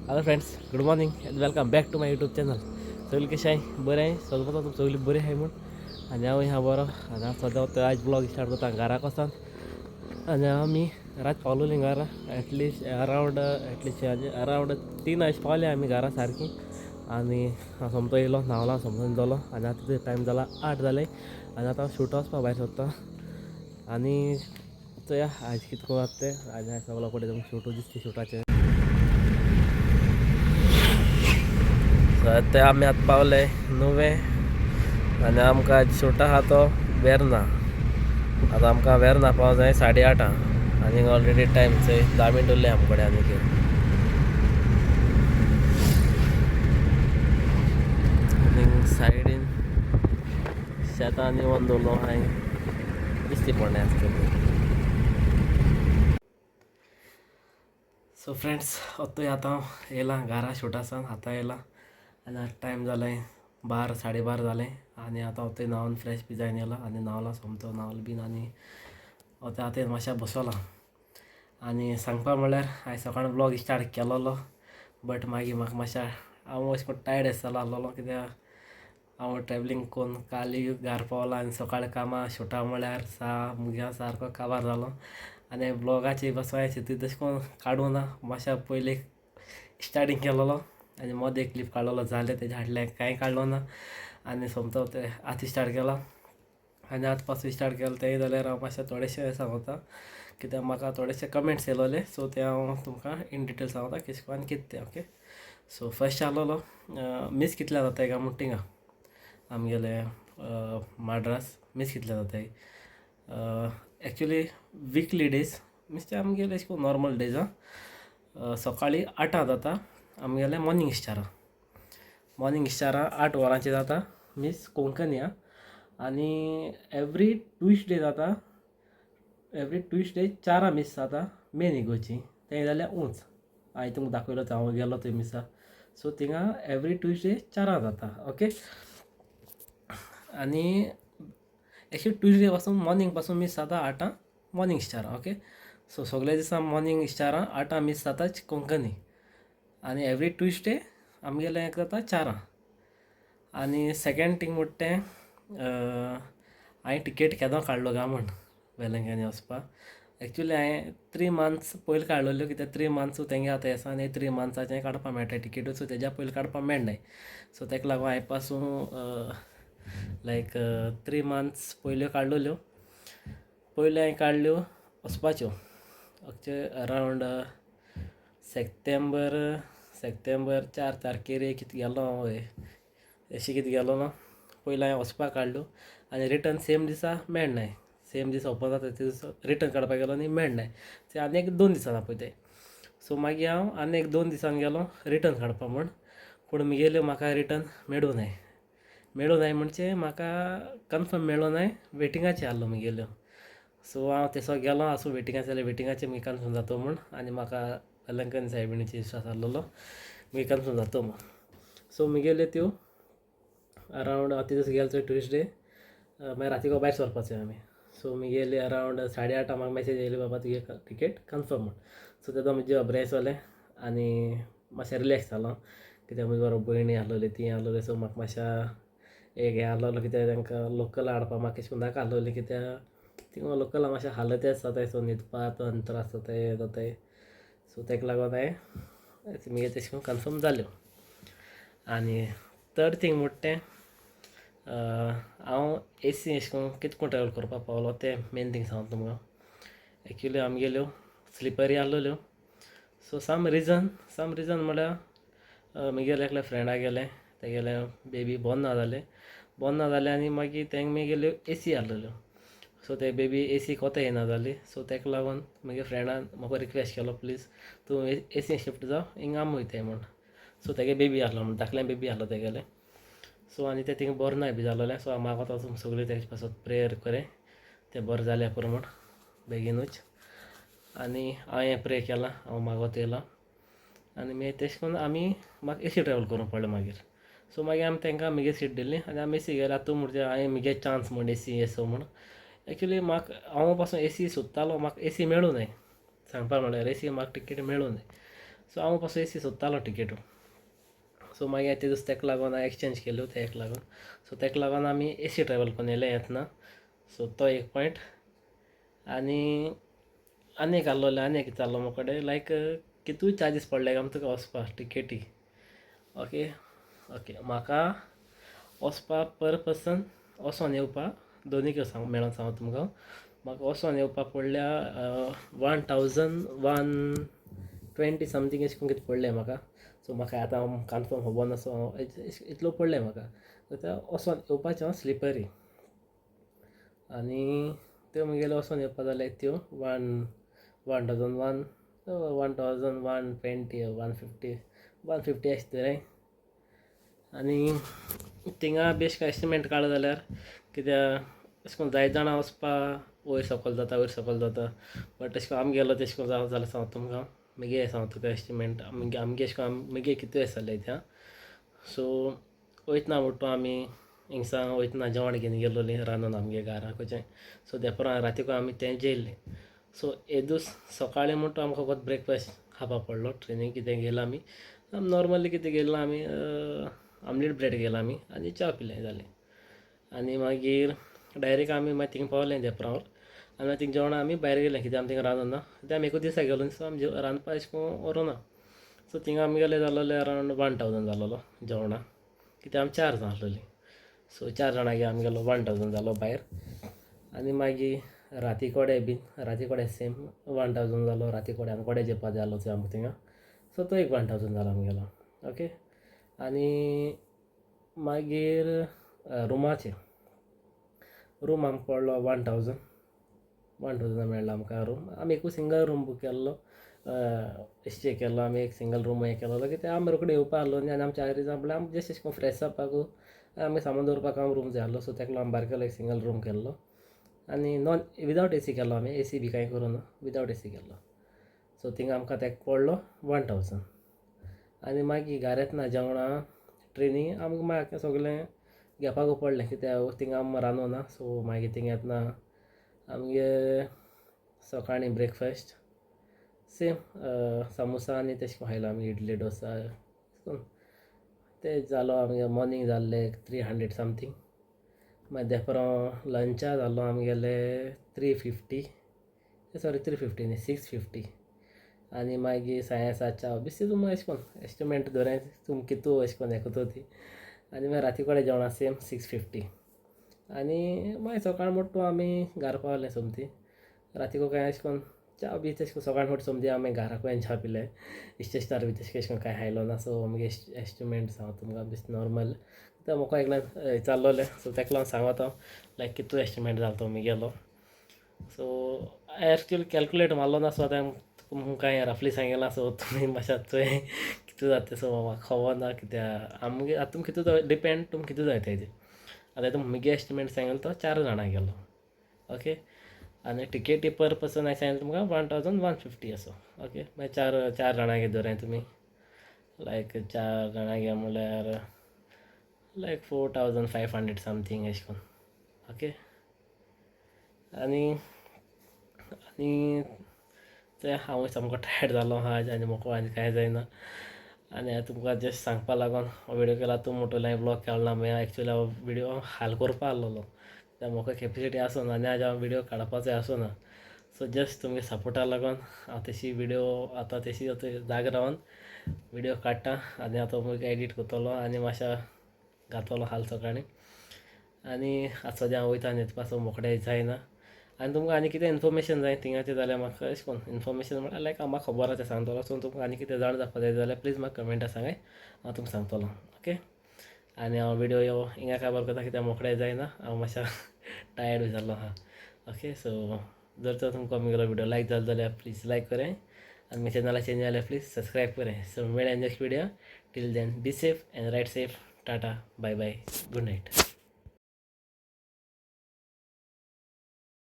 Hello friends, good morning and welcome back to my YouTube channel. सगळी कशें आहे? बरें आहे सगळं, तुम सगळी बरें आहे म्हूण आनी हांव ह्या बरो. आनी हांव सद्दां आयज ब्लॉग स्टार्ट करता घराक वचोन. आनी आमी रात पावलोली घरा at least around at least around 3 अशें पावले आमी घरा सारकी. आनी हांव सोमतो येयलो, न्हांवला, सोमतो न्हिदलो. आनी आतां टायम जाला 8 जाले आनी आतां हांव शूट वचपा भायर सोदता. आनी चोया आयज कितें जाता तें. आनी आयज सगळो कडेन तुमकां शूट दिसता शूटाचें. ते आमी आतां पावले नुवें आनी आमकां आयज शूट आहा तो वेर्ना. आतां आमकां वेर्ना पावंक जाय 8:30 आनी ऑलरेडी टायम चोय 10 मिनट उरले आमचे कडेन. आनी आनी सायडीन शेतांनी वन दवरलो हांवें दिसती पडलें आसतलें. सो फ्रेंड्स, आतां आतां येयलां घरा शूटासान आतां येयलां आनी आतां टायम जालें 12 12:30 जालें. आनी आतां थंय न्हांवन फ्रेश बी जावन येयलां आनी न्हांवलां सोमतो न्हांवलो बीन आनी आतां आतां मातशें बसोलां. आनी सांगपा म्हणल्यार हांवें सकाळीं ब्लॉग स्टार्ट केलोलो बट मागीर म्हाका मातशें हांव अशें करून टायर्ड अशें जालो आसलोलो कित्याक हांव ट्रॅवलिंग करून काल घार पावलां आनी सकाळीं कामां शूटा म्हळ्यार सा मुगे सारको काबार जालो. आनी ब्लॉगाचे बसून हांवें चिंतून तशें करून काडूं ना. मातशें पयलीं स्टार्टींग केलोलो आनी मदें एक क्लिप काडलेलो जालें, तेज्या फाटल्यान कांय काडलो ना. आनी सोमतो तें आतां स्टार्ट केलां आनी आतां पासून स्टार्ट केलें तें जाल्यार हांव मातशें थोडेशें सांगता कित्याक म्हाका थोडेशे कमेंट्स येयलोले. सो तें हांव तुमकां इन डिटेल सांगता कितें करून आनी कितें तें. ओके, सो फर्स्ट आसलोलो मीस कितल्या जाताय काय म्हूण थिंगा आमगेले माड्रास मीस कितले जाताय. एक्चुली विकली डेज मिन्स ते आमगेले अशें करून नॉर्मल डेज आं सकाळीं 8 जाता आमगेले मॉर्निंग स्टारा. मॉर्निंग स्टारा 8 वरांचेर जाता मीस कोंकणी आं. आनी एवरी ट्युजडे जाता, एवरी ट्युजडे 4 मीस जाता मेन इगोची तें जाल्यार उंच हांवें तुमकां दाखयलो हांव गेलो थंय मिसा. सो थिंगा एवरी ट्युजडे 4 जाता. ओके, आनी एक्चुली ट्युजडे पासून मॉर्निंग पासून मीस जाता 8 मॉर्निंग स्टारा. ओके, सो सगळे दिसा मॉर्निंग स्टारा 8 मीस जाता कोंकणी आनी एवरी ट्युजडे आमगेलें एक जाता 4. आनी सेकेंड थींग म्हणटा तें हांवें टिकेट केदो काडलो काय म्हण वेलंकनी वचपाक. एक्चुली हांवें 3 मंथ्स पयलीं काडलेल्यो कित्याक 3 मंथ्स तेंगे आतां आसा आनी 3 मंथ्साचें काडपाक मेळटा टिकेटू. सो तेज्या पयलीं काडपाक मेळनाय. सो तेका लागून हांवें पासून लायक 3 मंथ्स पयल्यो काडलेल्यो. पयल्यो हांवें काडल्यो वचपाच्यो अरावंड सप्टेंबर 4 तारखेर कितें गेलो हांव अशें कितें गेलो ना. पयलीं हांवें वचपाक काडल्यो आनी रिटर्न सेम दिसा मेळनाय. सेम दिसा ओपन जाता ते दिसा रिटर्न काडपाक गेलो आनी मेळनाय. ते आनी एक 2 दिसान पळय ते. सो मागीर हांव आनी एक 2 दिसान गेलो रिटर्न काडपाक म्हूण, पूण म्हगेल्यो म्हाका रिटर्न मेळूं नाय. मेळूं नाय म्हणजे म्हाका कन्फर्म मेळो नाय, वेटिंगाचेर आहलो म्हगेल्यो. सो हांव तेसो गेलो आसूं वेटिंगाचेर जाल्यार वेटिंगाचेर मागीर कन्फर्म जातो म्हूण. आनी म्हाका वेलंकन सायबिणीचेर विश्वास आहलोलो मागीर कन्फर्म जातो म्हूण. सो म्हगेल्यो त्यो अरावंड हांव ते दीस गेलो चोय ट्युजडे, मागीर रातीको भायर सरपाचो आमी. सो म्हगेली अरावंड 8:30 म्हाका मॅसेज येयली बाबा तुगे टिकेट कन्फर्म म्हूण. सो तेदो म्हजें अब्रेस जालें आनी मातशें रिलॅक्स जालो कित्याक म्हजे बरोबर भयणी आहलोली ती आहलोली. सो म्हाका मातशें एक हें आहलोलो कित्याक तांकां लोकल हाडपाक म्हाका अशें करून नाका आहलोलें कित्याक थिंगा लोकला मातशें हालत जाताय. सो न्हिदपाक त्रास जाताय हें जाताय. सो ताका लागून हांवें म्हगेलें तशें करून कन्फर्म जाल्यो. आनी थर्ड थींग म्हणटा तें हांव एसी अशें करून कितें करून ट्रॅवल करपाक पावलो तें मेन थींग सांगता तुमकां. एक्चुली आमगेल्यो स्लिपरी आहलोल्यो. सो सम रिजन म्हळ्यार म्हगेल्या एकल्या फ्रेंडा गेलें तेगेलें बेबी बोर ना जालें. बोर ना जालें आनी मागीर तेंग म्हगेल्यो एसी आहलोल्यो. सो ते बेबी एसी कोता येयना जाली. सो ताका लागून म्हगे फ्रेंडान म्हाका रिक्वेस्ट केलो प्लीज तूं एसी शिफ्ट जाव हिंगा आमी वयताय म्हूण. सो तेगे बेबी आहलो म्हूण धाकलें बेबी आहलो तेगेलें. सो आनी तें थिंगा बरें नाय बी जालोलें. सो हांव मागोता तुमी सगळीं तेजे पासत प्रेयर करें तें बरें जालें पुरो म्हूण बेगीनूच. आनी हांवें प्रे केलां, हांव मागोत येयलां आनी मागीर तशें करून आमी म्हाका एसी ट्रॅवल करूंक पडलें मागीर. सो मागीर आमी तांकां म्हगे सीट दिली आनी आमी एसी गेले. आतां तूं म्हणटा हांवें म्हगे चान्स म्हूण एसी येसो म्हूण. एक्चुली म्हाका हांव पासून एसी सोदतालो, म्हाका एसी मेळूं नाय. सांगपा म्हणल्यार एसी म्हाका टिकेट मेळूं नाय. सो हांव पासून एसी सोदतालो टिकेटू. सो मागीर ते दीस ताका लागून हांवें एक्सचेंज केल्यो तेका लागून. सो ताका लागून आमी एसी ट्रॅवल करून येयले येतना. सो तो एक पॉयंट. आनी आनी एक आसलोलें, आनी एक विचारलो म्हाका कडेन लायक कितू चार्जीस पडले काय तुका वचपा टिकेटी. ओके ओके, म्हाका वचपा पर पर्सन वचोन येवपा दोनीय सांग मेळोन सांगता तुमकां. म्हाका वचोन येवपा पडल्या 1120 समथींग अशें करून कितें पडलें म्हाका. सो म्हाका आतां कन्फर्म खबर ना, सो इतलो पडलें म्हाका. वचोन येवपाचें हांव स्लिपरी आनी त्यो म्हगेले वचोन येवपा जाल्यार त्यो one one thousand one 1120, 150, 150 अशें तरेन. आनी थिंगा बेश्ट एस्टिमेट काडलो जाल्यार कित्याक अशें करून जायते जाणां वचपा वयर सकयल जाता, वयर सकयल जाता, बट अशें करून आमी गेलो तेशें करून जालें जाल्यार सांगता तुमकां मुगे सांगता तुका एस्टिमेट आमगे आमगे अशें करून मुगे कितू हें जालें त्या. सो वयतना म्हणटा आमी हिंगसान वयतना जेवण घेवन गेलोलीं रांदून आमगे घारा खंयचें. सो देपरां रातीको आमी तें जेयल्लीं. सो एकदूस सकाळीं म्हणटा आमकां फकत ब्रेकफास्ट खावपा पडलो ट्रेनीन. कितें घेयलां आमी नॉर्मली, कितें घेयलां आमी, आमलेट ब्रेड घेयला आमी आनी च्या पिलें, जालें. आनी मागीर डायरेक्ट आमी मागीर थिंगा पावले देपरावर आनी मागीर थिंगा जेवण आमी भायर गेले, कित्याक आमी थिंगा रांदूं ना, कित्याक आमी एकूच दिसा गेलो, सो आमी रांदपा अशें करून व्हरूं ना. सो थिंगा आमगेलें जालोलें अरावंड 1000 जालोलो जेवणाक, कित्याक आमी चार जाणां आसलोलीं. सो चार जाणांक आमगेलो 1000 जालो भायर. आनी मागीर राती कडेन बीन, राती कडेन सेम 1000 जालो. राती कडेन आमी कोडे जेवपा जाय आसलो आमकां थिंगा, सो तो एक 1000 जालो आमगेलो. ओके, आनी मागीर रुमाचेर, रूम आमकां पडलो 1000, 1000 मेळ्ळो आमकां रूम. आमी एकूच सिंगल रूम बूक केल्लो, स्टे केल्लो आमी, एक सिंगल रूम हें केलोलो, कित्याक आमी रोखडे येवपा आसलो न्ही. आनी आमच्या रिजन म्हणल्यार आमी जस्ट अशें करून फ्रेश जावपाक आमी सामान दवरपाक आमी रूम जाय आसलो. सो ताका लागून आमी बारकेलो एक सिंगल रूम केल्लो आनी नॉन विदावट एसी केल्लो आमी, एसी बी कांय करूं ना, विदावट एसी केल्लो. सो थिंगा आमकां ताका पडलो 1000. आनी मागीर घारा येतना जेवणां ट्रेनी आमकां मागीर सगळें घेवपाक पडलें, कित्याक थिंगा आमी रांदूं ना. सो मागीर थिंगा येतना आमगे सकाळीं ब्रेकफास्ट सेम सामोसा आनी तेशें खायलो आमी, इडली डोसा ते जालो आमगे मॉर्निंग जाल्ले 300 समथींग. मागीर देपरां लंचा जालो आमगेले 350, सॉरी 350 न्ही, 650. आनी मागीर सांजे च्या बेश्टी तुमी अशें करून एस्टिमेट दवराय तुमी कितू अशें करून हें करता ती. आनी मागीर राती कडेन जेवणां सेम 650. आनी मागीर सकाळ मोट्टू आमी घरा पावले सोमती. रातीको कांय अशें करून च्या बी तशें करून सकाळ फुडें सोमती आमी घरा कडेन च्या पिले, स्टेशनार बी तशें कशें करून कांय खायलो ना. सो आमगे एस्टिमेट सांगता तुमकां बेश्टें नॉर्मल, ते म्हाका एकल्यान विचारलोलें, सो ताका लागून सांगता हांव लायक कितू एस्टिमेट जालो तो मुगेलो. सो एक्चुअली कॅल्कुलेट मारलो ना, सो आतां तुमकां कांय रफली सांगिलां. सो तुमी मातशें चोय कितू जाता. सो म्हाका खबर ना कित्याक आमगे आतां तुमी कितू डिपेंड तुमी कितू जाय तेजेर. आतां तुमी मुगे एस्टिमेट सांगिल्लो तो चार जाणां गेलो. ओके, आनी टिकेटी पर पर्सन हांवें सांगिल्लें तुमकां 1150 असो. ओके, मागीर चार चार जाणां धराय तुमी, लायक चार जाणां घे म्हणल्यार लायक 4500 समथींग अशें करून. ओके, आनी आनी ते हांव सामको टायर्ड जालो आहा आनी म्हाका आनी कांय जायना. आनी हांवें तुमकां जस्ट सांगपा लागून हो विडियो केला. तूं म्हणटलें हांवें व्लॉग काडला, मागीर एक्चुअली हांव विडियो हाल करपा आसलेलो, कित्याक म्हाका कॅपेसिटी आसना आनी आज हांव विडियो काडपाचोय आसना. सो जस्ट तुमगे सपोर्टा लागून हांव तशी विडियो आतां तशी आतां जाग रावन विडियो काडटा आनी आतां मागीर एडिट करतलो आनी मातशें घातलो हाल सकाळीं. आनी आतां सद्या हांव वयता न्हिदपा, सो मोकडें जायना. आनी तुमकां आनी कितें इन्फॉर्मेशन जाय थिंगाचें जाल्यार म्हाका अशें करून इन्फॉर्मेशन म्हळ्यार लायक म्हाका खबर आसा तें सांगतलो. सो तुमकां आनी कितें जाण जावपा जाय जाल्यार प्लीज म्हाका कमेंटा सांगाय, हांव तुमकां सांगतलो. ओके, आनी हांव विडियो यो हिंगा काबार करता कित्याक मोकडें जायना, हांव मातशें टायर्ड बी जाल्लो आहा. ओके, सो जर तर तुमकां म्हगेलो विडियो लायक जालो जाल्यार प्लीज लायक कराय आनी म्हज्या चॅनलाचेर न्यू जाल्यार प्लीज सबस्क्रायब कराय. सो मेळया next video. Till then be safe and ride safe. Tata, bye bye, good night.